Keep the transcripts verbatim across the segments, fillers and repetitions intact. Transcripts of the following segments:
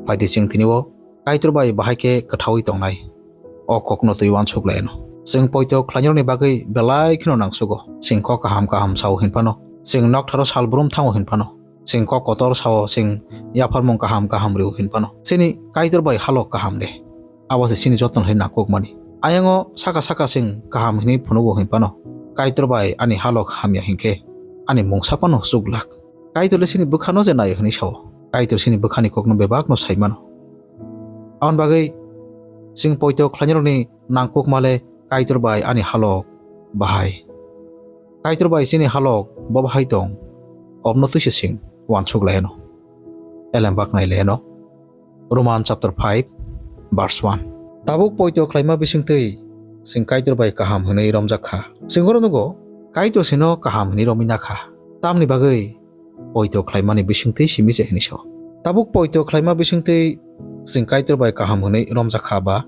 Phaidi chwng tini o Kaitor bai bahai khe kwthaui tongnai. O kokno twi uansuk lai anw. Chwng poito khlainarokni bagwi belai kheno nangsugo. Chwng kok kaham kaham sao hinphano, chwng noktharo sal brum thango hinphano, chwng kok kotor sao, chwng yapharmung kaham kaham rw hinphano, chini Kaitor bai halok kaham de. Abo se chini jotoni hai nangkukmani. Ayango saka saka chwng kaham hinwi phunugo hinphano, Kaitor bai ani halok hamya hinkhe ani mungsa phano chuklak. Kaitor le chini bwkhano je naio hinwi sao. Kaitor chini bwkhani kokno bebakno sai mano. Aboni bagwi chwng poito khlainarokni nangkukma le Kaitor bai ani halok bahai. Kaitor bai chini halok bo bahai tong, obno twi se chwng uansuk lai anw. Elem baknai lai anw. Roman chapter five, verse one. Tabuk poito khlaima bisingtwi chwng Kaitor bai kaham hwnwi romjak kha. Chwng oro nugo, Kaitor sino kaham hwnwi romwi na kha. Tamni bagwi poito khlaimani bisingtwi simi se hwnwi sao. Tabuk poito khlaima bisingtwi chwng Kaitor bai kaham hwnwi romjak kha ba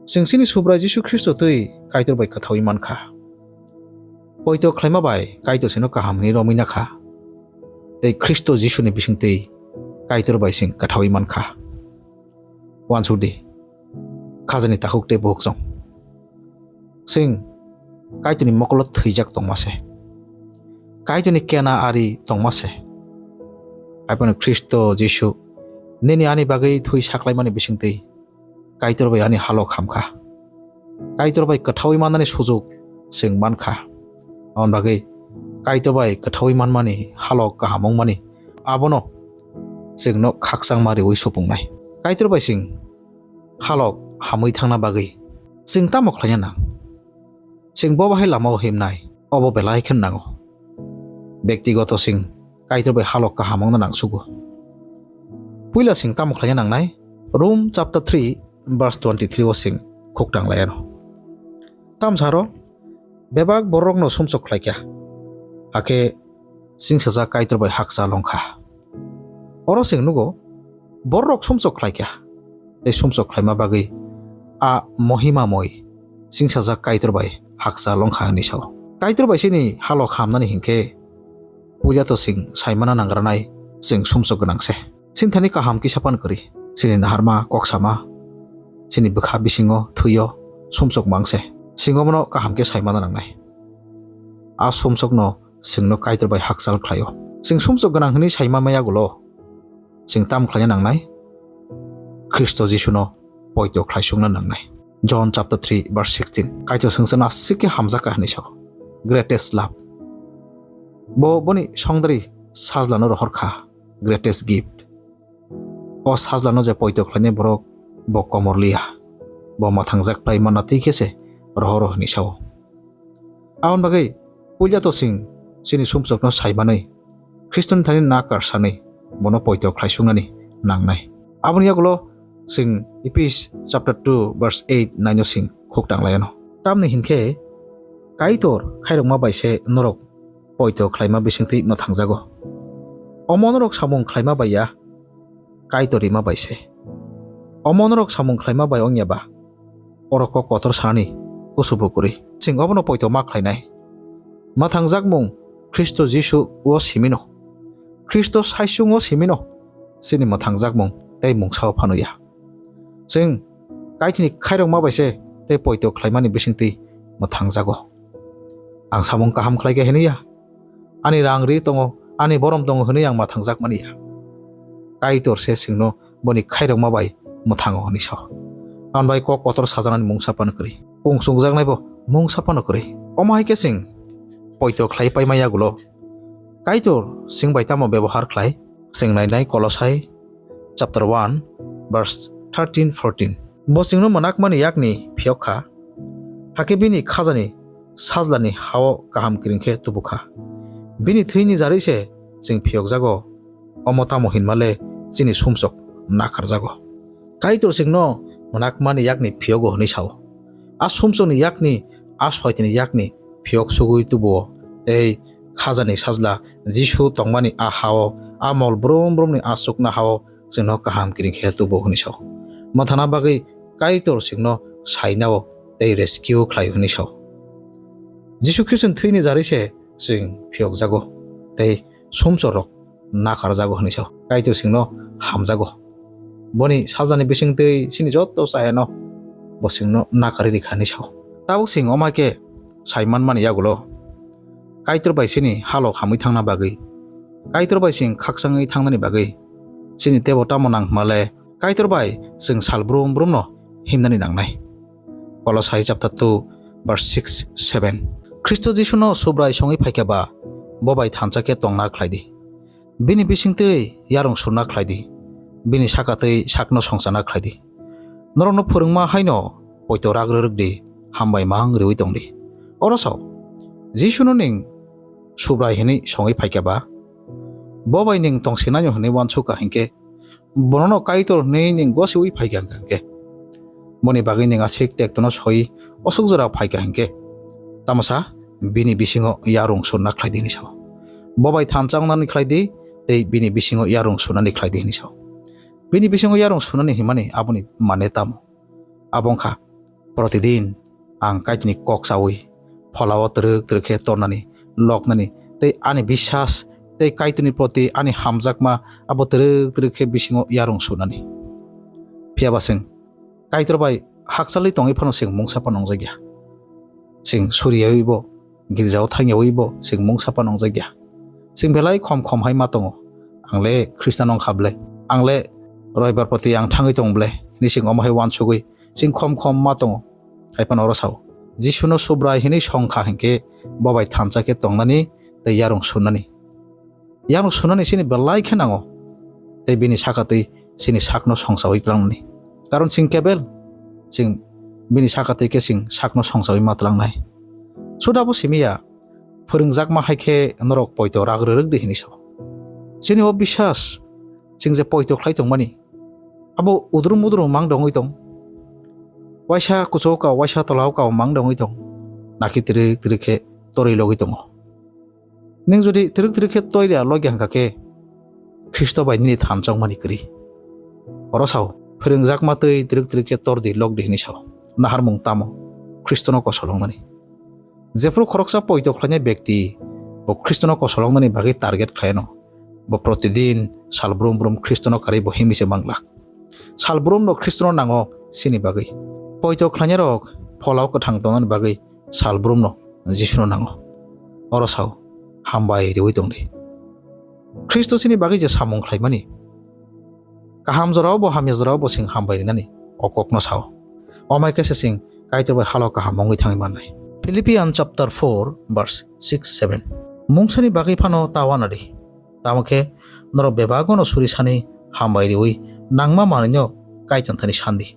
chwng chini Subrai Jisu Khristo twi Kaitor bai kwthaui man kha. Poito khlaima bai Kaitor sino kaham hwnwi romwi na kha, tei Khristo Jisuni bisingtwi Kaitor bai chwng kwthaui man kha. Uansuk di, khajani takhuk tei bukhuk chwng. Chwng Kaitorni mokolo thwijak tongma se. Kaitorni kena ari tongma se. Haiphano Khristo Jisu nini ani bagwi thwi saklaimani bisingtwi Kaitor bai ani halok ham kha. Kaitor bai kwthaui mannani sujuk chwng man kha. Aboni bagwi Kaitor bai kwthaui manmani halok kaham wngmani abono chwngno khakchangma riui supungnai. Kaitor bai chwng halok hamwi thangna bagwi chwng tamo khlaina nang? Chwng bo bahai lamao himnai, obo belai khe nango. Bektigoto chwng Kaitor bai halok kaham wngna nangsugo. Puila chwng tamo khlaina nangnai? Rom chapter three verse twenty-three o chwng khukthang lai anw. Tamsaro bebak borokno sumsok khlaikha, hakhe chingsajak Kaitor bai hakchal wngkha. Oro chwng nugo, bororok sumsok khlaikha, tei sumsok khlaima bagwi a mohimamoi chingsajak Kaitor bai hakchal wngkha hwnwi sao. Kaitor bai chini halok hamnani hinkhe puila to chwng saimana nangranai chwng sumsok gwnang se. Chini thani kaham kisa phano kwrwi. Chini naharma, kok sama, chini bwkha bisingo, thwio sumsok mang se. Chwng omono kaham khe saimana nangnai. A sumsokno chwngno Kaitor bai hakchal khlaio. Chwng sumsok gwnang hwnwi saima maya gulo, chwng tamo khlaina nangnai? Khristo Jisuno poito khlaisungna nangnai. John chapter three verse sixteen. Kaitor chwngsa aswk khe hamjakha hwnwi sao. Greatest love. Bo boni songdari sajlano rohor kha. Greatest gift. O sajlano je poito khlainai borok bo komor liya. Bo mwthangjak khlai manna twi khe se rohoro hwnwi sao. Aboni bagwi puila to chwng chini sumsokno saimanwi Khristoni thani nakar sanwi bono poito khlaisungnani nangnai. Aboni yagulo chwng Ephesians chapter two verse eight nine o chwng khukthang lai anw. Tamni hinkhe Kaitor khairokma bai se norok poito khlaima bisingtwi mwthangjago. Omo norok samung khlaima bai ya, Kaitor rima bai se. Omo norok samung khlaima bai wngya ba, oro kok kotor sanani kusubo kwrwi. Chwng obono poito ma khlainai. Mwthangjakmung Khristo Jisu o simino. Khristo saichung o simino chini mwthangjakmung tei mungsa o phano ya. Chwng Kaitorni khairokma bai se tei poito khlaimani bisingtwi mwthangjago. Ang samung kaham khlai khe hwnwi ya. Ani rang ri tongo, ani borom tongo hwnwi ang mwthangjak mani ya. Kaitor se chwngno boni khairokma bai mwthango hwnwi sao. Aboni bai kok kotor sajaknani mungsa phano kwrwi. Kung chungjaknai bo mungsa phano kwrwi. Omo hai khe chwng poito khlai paima yagulo Kaitor chwng bai tamo bebohar khlai? Chwng nainai Kolosai chapter one, verse thirteen, fourteen. Bo chwngno mwnakmani yakni phiyok kha, hakhe bini khajani sajlani ha-o kaham kiring khe tubu kha. Bini thwini jarwi se chwng phiyokjago, omo tamo hinmale chini sumsok nakarjago. Kaitor chwngno mwnakmani yakni phiyogo hwnwi sao. A sumsokni yakni, a soitini yakni phiyok sugwi tubuo, tei khajani sajla Jisu tongmani a ha-o, a mol brum brumni a chukna ha-o chwngno kaham kiring khe tubu hwnwi sao. Mwthana bagwi Kaitor chwngno sainao tei rescue khlaio hwnwi sao. Jisu Khristoni thwini jarwi se chwng phiyokjago tei sumsokrok nakarjago hwnwi sao. Kaitor chwngno hamjago. Boni sajlani bisingtwi chini joto chayano bo chwngno nakarwi rikha hinwi sao. Tabuk chwng omo hai khe sai manmani yagulo Kaitor bai chini halok hamwi thangna bagwi, Kaitor bai chwng khakchangwi thangnani bagwi chini teibo tamo nang hwnba le Kaitor bai chwng sal brum brumno himnani nangnai. Kolosai chapter two verse six, seven. Khristo Jisuno Subrai songwi phaikha ba, bo bai thansa khe tongna khlai di. Bini bisingtwi yarung surna khlai di. Bini sakatwi sakno songchana khlai di. Norokno phwrwngma haino poito rak rwrwk di, hambai mang riwi tong di. Oro sao, Jisuno ning Subrai hinwi songwi phaikha ba, bo bai ning tongsinai hwnwi uansukha hinkhe, bonono Kaitor hwnwi ning gosiwi phaikha hwnkhe, boni bagwi ning aswk tektono soi osuk jora phaikha hinkhe, tamo sa bini bisingo yarung surna khlai di hinwi sao. Bo bai thansa wngnani khlai di, tei bini bisingo yarung surnani khlai di hinwi sao. Bini bisingo yarung surnani himani aboni mane tamo? Abo wngkha, protidin ang Kaitorni kok chawi pholao twrwk twrwk khe tornani, loknani, tei ani biswas tei Kaitorni proti ani hamjakma abo twrwk twrwk khe bisingo yarung surnani. Phiya ba chwng Kaitor bai hakchalwi tongwi phano chwng mungsa phano wngjak ya. Chwng suriyawibo, girjao thangyawibo chwng mungsa phano wngjak ya. Chwng belai khom khom hai ma tongo. Ang le Khristan wngkha ble. Ang le Roibar proti ang thangwi tong ble, hinwi chwng omo hai uansugwi chwng khom khom ma tongo. Hai phano oro sao, Jisuno Subrai hinwi songkha hinkhe bo bai thansa khe tongnani tei yarung surnani. Yarung surnani chini belai khe nango. Tei bini sakatwi chini sakno songchawi tlangnani. Karon chwng kebel chwng bini sakatwi khe chwng sakno songchawi ma tlangnai. Suda bo simi ya, phwrwngjakma hai khe norok poito rak rwrwk di hinwi sao. Chini o biswas, chwng je poito khlai tongmani, abo udrum udrum mang dongwi tong. Waisa kuchuk kao, waisa tola o kao mang dongwi tong. Naki twrwk twrwk khe torwi logwi tongo. Nwng jodi twrwk twrwk khe toiya logya hwnkha khe, Khristo bai nini thansa wngmani kwrwi. Oro sao, phwrwngjakma twi twrwk twrwk khe tor di, lok di hinwi sao. Naharmung tamo? Khristono kosol wngmani. Jephru khoroksa poito khlainai bekti bo Khristono kosol wngnani bagwi target khlai anw, bo protidin sal brum brum Khristono karwi bo himwi se manglak. Sal brumno Khristono nango chini bagwi. Poito khlainairok pholao kwthang tongnani bagwi sal brumno Jisuno nango. Oro sao, hambai riwi tongdi. Khristo chini bagwi je samung khlaimani, kaham jorao bo hamya jorao bo chwng hambai rinani o kokno sao. Omo hai khe se chwng Kaitor bai halok kaham wngwi thangwi mannai. Philippians chapter four verse six, seven. Mungsani bagwi phano ta uanadi. Tamo khe norok bebak'-ono suri sani hambai riwi nangma manwino Kaitor thani sandi.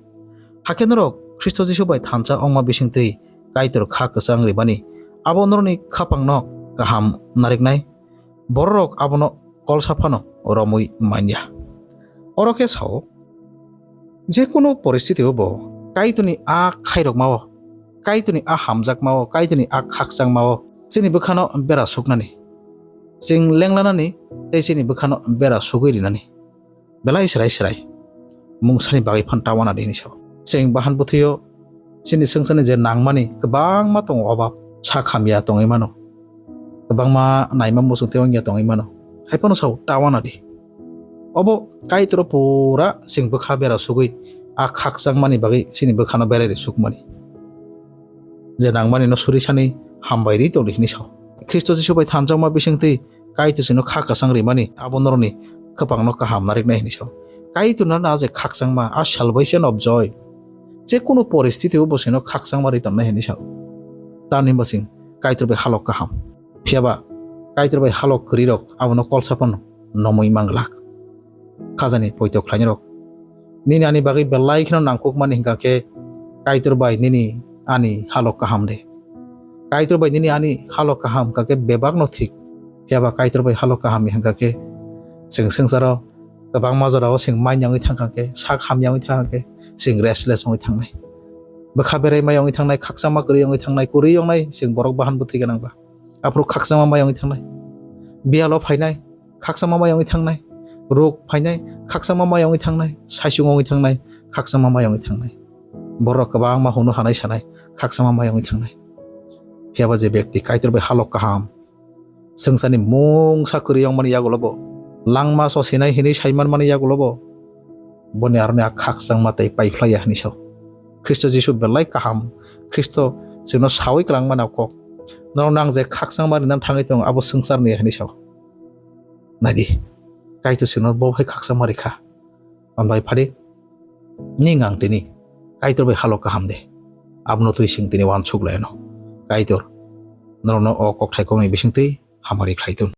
Hakhe norok Khristo Jisu bai thansa wngma bisingtwi Kaitor kha kwchang rimani abo norokni khapangno kaham nariknai. Bororok abono kolsa phano romwi manya. Oro khe sao, je kunu poristiti-o bo Kaitorni a khairokma-o, Kaitorni a hamjakma-o, Kaitorni a khakchangma-o chini bwkhano bera suknani, chwng lenglanani tei chini bwkhano bera sugwi rinani. Belai srai srai mungsani bagwi phan ta uanadi hinwi sao. Chwng bahan bwthwio chini swngcharni je nangmani kwbangma tongo, obab, sak hamya tongwi mano, kwbangma naima muchung tei wngya tongwi mano, hai phano sao ta uanadi. Obo Kaitoro pura chwng bwkha bera sugwi a khakchangmani bagwi chini bwkhano berai rw sukmani. Je nangmani no suri sani hambai ri tongdi hinwi sao. Khristo Jisu bai thanjakma bisingtwi Kaitor chwngno kha kwchang rimani abo norokni khapangno kaham nariknai hinwi sao. Kaitor norokno a je khakchangma, a salvation of joy, je kunu poristiti-o bo chwngno khakchangma ri tonnai hinwi sao. Tamni hwnba chwng Kaitor bai halok kaham. Phiya ba Kaitor bai halok kwrwirok abono kolsa phano nomwi manglak. Khajani poito khlainirok, nini ani bagwi belai kheno nangkukmani hwnkha khe Kaitor bai nini ani halok kaham de. Kaitor bai nini ani halok kaham hwnkha khe bebakno thik. Phiya ba Kaitor bai halok kaham ni hwnkha khe chwng swngcharo kwbangma jorao chwng manya wngwi thangkha khe, sak hamya wngwi thangkha khe chwng restless wngwi thangnai. Bwkha berai maya wngwi thangnai, khakchangma kwrwi wngwi thangnai, kwrwi wngnai chwng borok bahan bwthwi gwnang ba. Aphuru khakchangma maya wngwi thangnai. Biyalo phainai, khakchangma maya wngwi thangnai. Ruk phainai, khakchangma maya wngwi thangnai. Saichung wngwi thangnai, khakchangma maya wngwi thangnai. Borok kwbangma hwnwi hanai sanai, khakchangma maya wngwi thangnai. Phiya ba je bekti Kaitor bai halok kaham, swngcharni mungsa kwrwi wngmani yagulo bo, langma sosinai hinwi sai manmani yagulo bo, Boni aroni a khakchangma tei paiphlaiya hwnwi sao. Khristo Jisu belai kaham. Khristo chwngno saui kwlangmani a kok. Norok nang je khakchangma rinani thangwi tongo, abo swngcharni hwnwi sao. Naidi, Kaitor chwngno bo hai khakchangma rikha. Ambai phadi, ning ang tini Kaitor bai halo kaham de. Abono twi chwng tini uansuk laino. Kaitor norokno o kokthai kokni bisingtwi hamari khlai thun.